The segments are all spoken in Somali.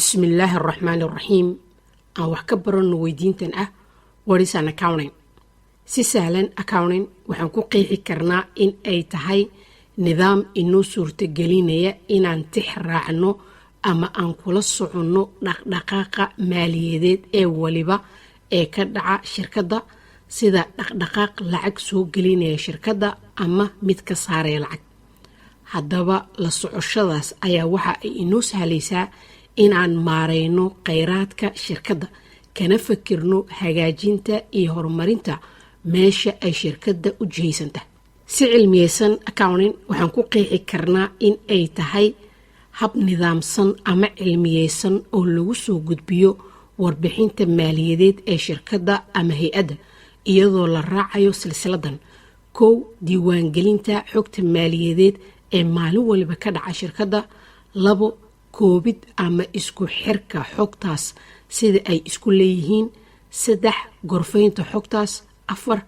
Bismillaahi araxmaani araxiim. Aan wax ka baranno weydiintan ah: "What is an accounting?" Si sahlan, accounting waxaan ku qeexi karnaa in ay tahay nidaam inoo suurtagelinaya inaan tix raacno ama aan kula soconno dhaqdhaqaaqa maaliyadeed ee waliba ee ka dhaca shirkadda, sida dhaqdhaqaaq lacag soo gelinaya shirkadda ama mid ka saaraya lacag. Haddaba, la socoshadaas ayaa waxa ay inoo sahlaysaa inaan maareyno kheyraadka shirkadda, kana fakirno hagaajinta iyo horumarinta meesha ay shirkadda u jihaysantahay. Si cilmiyeysan, accounting waxaan ku qeexi karnaa in ay tahay hab nidaamsan ama cilmiyeysan oo lagu soo gudbiyo warbixinta maaliyadeed ee shirkadda ama hay-adda, iyadoo la raacayo silsiladan: kow, diiwaangelinta xogta maaliyadeed ee maalin waliba ka dhaca shirkadda; labo, koobid ama isku xirka xogtaas sida ay isku leeyihiin; saddex, gorfaynta xogtaas; afar,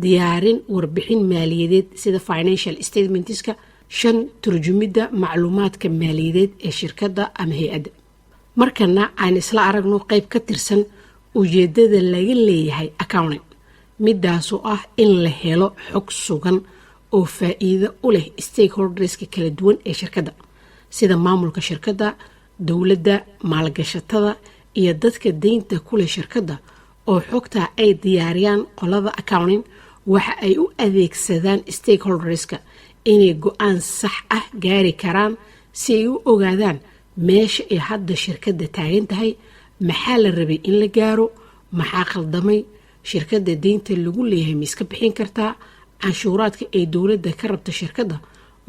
diyaarin warbixin maaliyadeed sida financial statements-ka; shan, turjumidda macluumaadka maaliyadeed ee shirkadda ama hay-adda. Markana aan isla aragno qeyb ka tirsan ujeedada laga leeyahay accounting, midaasoo ah in la helo xog sugan oo faa-iido u leh stakeholders-ka kala duwan ee shirkadda, sida maamulka shirkadda, dowladda, maalgashatada iyo dadka deynta ku leh shirkadda. Oo xogtaa ay diyaariyaan qolada accounting waxa ay u adeegsadaan stakeholders-ka inay go-aan sax ah gaari karaan, si ay u ogaadaan meesha ay hadda shirkadda taagan tahay, maxaa la rabay in la gaaro, maxaa khaldamay, shirkadda deynta lagu leeyahay ma iska bixin kartaa, canshuuraadka ay dowladda ka rabta shirkadda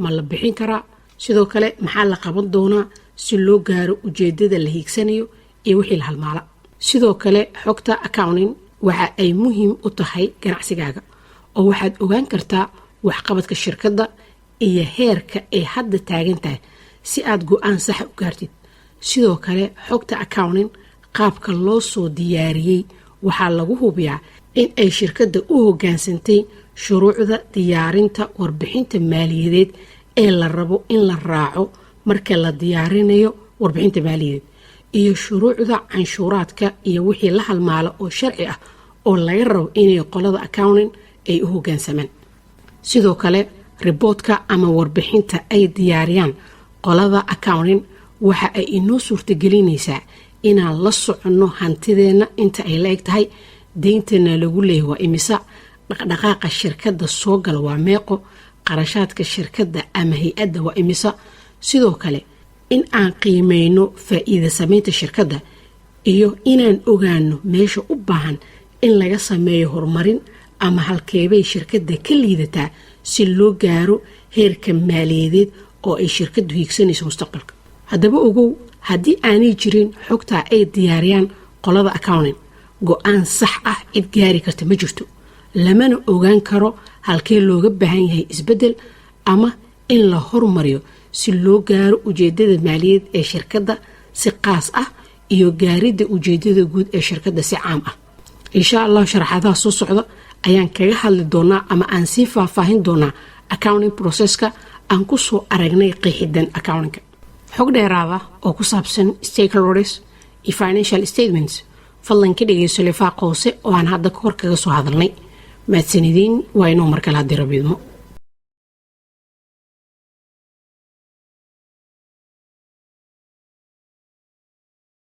ma la bixin karaa, sidoo kale maxaa la qaban doonaa si loo gaaro ujeedada la hiigsanayo iyo wixii la halmaala. Sidoo kale, xogta accounting waxa ay muhiim u tahay ganacsigaaga, oo waxaad ogaan kartaa waxqabadka shirkadda iyo heerka ay hadda taagan tahay si aad go-aan saxa u gaartid. Sidoo kale, xogta accounting qaabka loo soo diyaariyey waxaa lagu hubiyaa in ay shirkadda u hoggaansantay shuruucda diyaarinta warbixinta maaliyadeed ee la rabo in la raaco marka la diyaarinayo warbixinta maaliyadeed, iyo shuruucda canshuuraadka iyo wixii la halmaala oo sharci ah oo laga rabo inay qolada accounting ay u hoggaansamaan. Sidoo kale, report-ka ama warbixinta ay diyaariyaan qolada accounting waxa ay inoo suurtagelinaysaa inaan la soconno hantideenna inta ay la eg tahay, deyntana lagu leeyahay waa imisa, dhaqdhaqaaqa shirkadda soo gala waa meeqo, qarashaadka shirkadda ama hay-adda waa imisa. Sidoo kale, in aan qiimeyno faa-iida sameynta shirkadda iyo inaan ogaano meesha u baahan in laga sameeyo horumarin ama halkeebay shirkadda ka liidataa, si loo gaaro heerka maaliyadeed oo ay shirkaddu hiigsanayso mustaqbalka. Haddaba ogow, haddii aanay jirin xogtaa ay diyaariyaan qolada accounting, go-aan sax ah cid gaari karta ma jirto, lamana ogaan karo halkee looga baahan yahay isbeddel ama in la hormariyo si loo gaaro ujeedada maaliyadeed ee shirkadda si qaas ah iyo gaaridda ujeedada guud ee shirkadda si caam ah. Insha Allah, sharaxaadaha soo socda ayaan kaga hadli doonaa ama aan sii faahfaahin doonaa accounting process-ka aan ku soo aragnay qeexidan accounting-ka. Xog dheeraada oo ku saabsan stakeholders iyo financial statements, fadlan ka dhegeyso lifaaq hoose oo aan hadda kahor kaga soo hadalnay. Mahadsanidin. Waa inuu markale haddii Rabbi idmo.